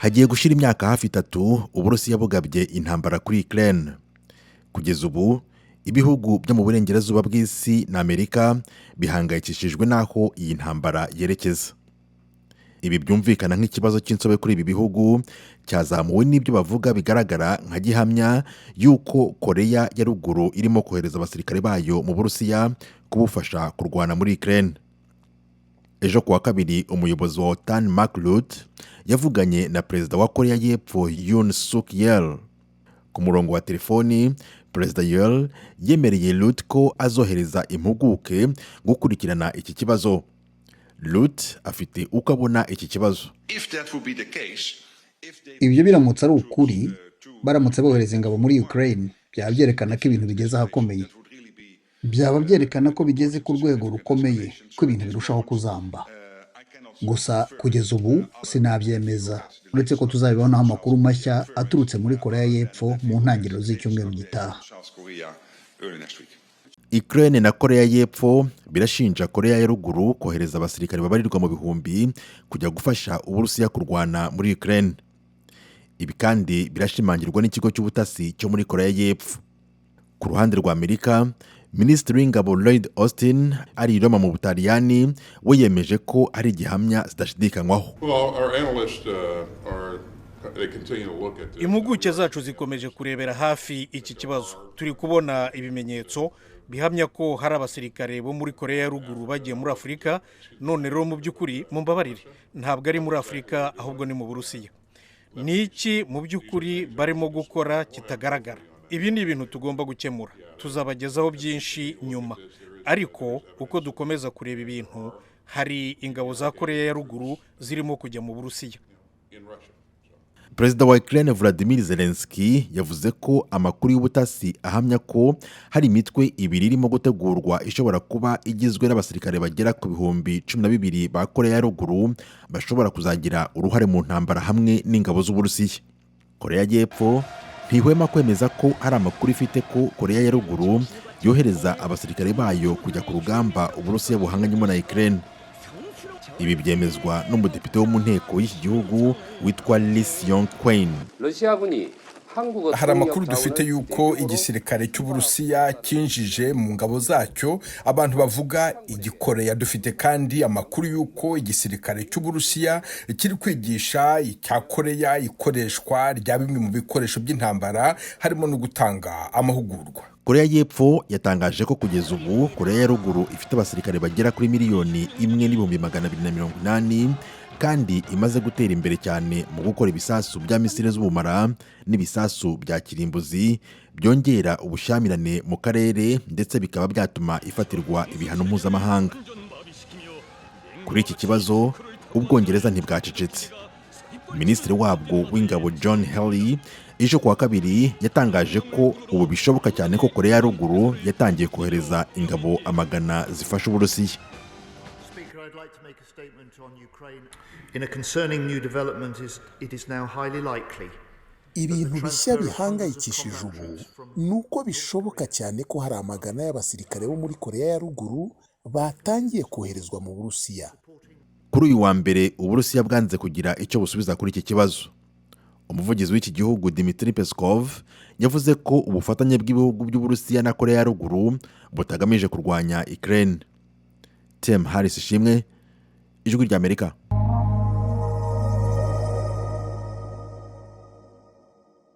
Hagiye gushira imyaka hafi 3 Uburusiya bugabye intambara kuri Ukraine. Kugeza ubu ibihugu byo mu burengerazuba bw'isi na Amerika bihangayikishijwe n'aho iyi ntambara yerekeza. Ibi byumvikana nk'ikibazo cy'insobe kuri ibi bihugu cyazamuwe n'ibyo bavuga bigaragara nka gihamya y'uko Koreya ya Ruguru irimo kohereza abasirikare bayo mu Burusiya kubufasha kurwana muri Ukraine. Ejo kuwa kabiri, umuyobozi wa OTAN Mark Rutte yavuganye na perezida wa Koreya y'Epfo Yoon Suk Yeol ku murongo wa telefoni. Perezida Yeol yemereye Rutte ko azohereza impuguke gukurikirana iki kibazo. Rutte afite uko abona iki kibazo. Ibyo biramutse ari ukuri, baramutse bohereza ingabo muri Ukraine, byaba byerekana ko ibintu bigeze ahakomeye, byaba byerekana ko bigeze ku rwego rukomeye, ko ibintu birushaho kuzamba. Gusa kugeza ubu sinabyemeza, uretse ko tuzabibonaho amakuru mashya aturutse muri Koreya y'Epfo mu ntangiriro z'icyumweru gitaha. Ukraine na Koreya y'Epfo birashinja Koreya ya Ruguru kohereza abasirikare babarirwa mu bihumbi kujya gufasha Uburusiya kurwana muri Ukraine. Ibi kandi birashimangirwa n'ikigo cy'ubutasi cyo muri Koreya y'Epfo. Ku ruhande rwa Amerika, Minisitiri w'Ingabo Lloyd Austin ari i Roma mu Butaliyani we yemeje ko ari igihamya zidashidikanywaho. Impuguke zacu zikomeje kurebera hafi iki kibazo. Turi kubona ibimenyetso bihamya ko hari abasirikare bo muri Koreya ya Ruguru bagiye muri Afurika. None rero, mu by'ukuri, mumbabarire, ntabwo ari muri Afurika, ahubwo ni mu Burusiya. Ni iki mu by'ukuri barimo gukora kitagaragara? Ibi ni ibintu tugomba gukemura. Tuzabagezaho byinshi nyuma, ariko uko dukomeza kureba ibintu, hari ingabo za Koreya ya Ruguru zirimo kujya mu Burusiya. Perezida wa Ukraine Vladimir Zelensky yavuze ko amakuru y'ubutasi ahamya ko hari imitwe ibiri irimo gutegurwa ishobora kuba igizwe n'abasirikare bagera ku 12,000 ba Koreya ya Ruguru bashobora kuzagira uruhare mu ntambara hamwe n'ingabo z'Uburusiya. Koreya y'Epfo ntihwema kwemeza ko hari amakuru ifite ko Koreya ya Ruguru yohereza abasirikare bayo kujya ku rugamba Uburusiya buhanganyemo na Ukraine. Ibi byemezwa n'umudepite wo mu nteko y'iki gihugu witwa Lee Seong Kwan. Hari amakuru dufite y'uko igisirikare cy'Uburusiya cyinjije mu ngabo zacyo abantu bavuga Igikoreya. Dufite kandi amakuru y'uko igisirikare cy'Uburusiya kiri kwigisha icya Koreya ikoreshwa rya bimwe mu bikoresho by'intambara, harimo no gutanga amahugurwa. Koreya y'Epfo yatangaje ko kugeza ubu Koreya ya Ruguru ifite abasirikare bagera kuri 1,280,000 kandi imaze gutera imbere cyane mu gukora ibisasu bya misile z'ubumara n'ibisasu bya kirimbuzi, byongera ubushyamirane mu karere ndetse bikaba byatuma ifatirwa ibihano mpuzamahanga. Kuri iki kibazo, Ubwongereza ntibwacecetse. Minisitiri wabwo w'Ingabo John Healey ejo kuwa kabiri yatangaje ko ubu bishoboka cyane ko Koreya ya Ruguru yatangiye kohereza ingabo amagana zifasha Uburusiya. Speaker, I'd like to make a statement on Ukraine. In a concerning new development, it is now highly likely Ibintu bishya bihangayikishije ubu ni uko bishoboka cyane ko hari amagana y'abasirikare bo muri Koreya ya Ruguru batangiye koherezwa mu Burusiya. Kuri uyu wa mbere, Uburusiya bwanze kugira icyo busubiza kuri iki kibazo. Umuvugizi w'iki gihugu Dmitry Peskov yavuze ko ubufatanye bw'ibihugu by'Uburusiya na Koreya ya Ruguru butagamije kurwanya Ukraine. Tim Harris Ishimwe, Ijwi ry'Amerika.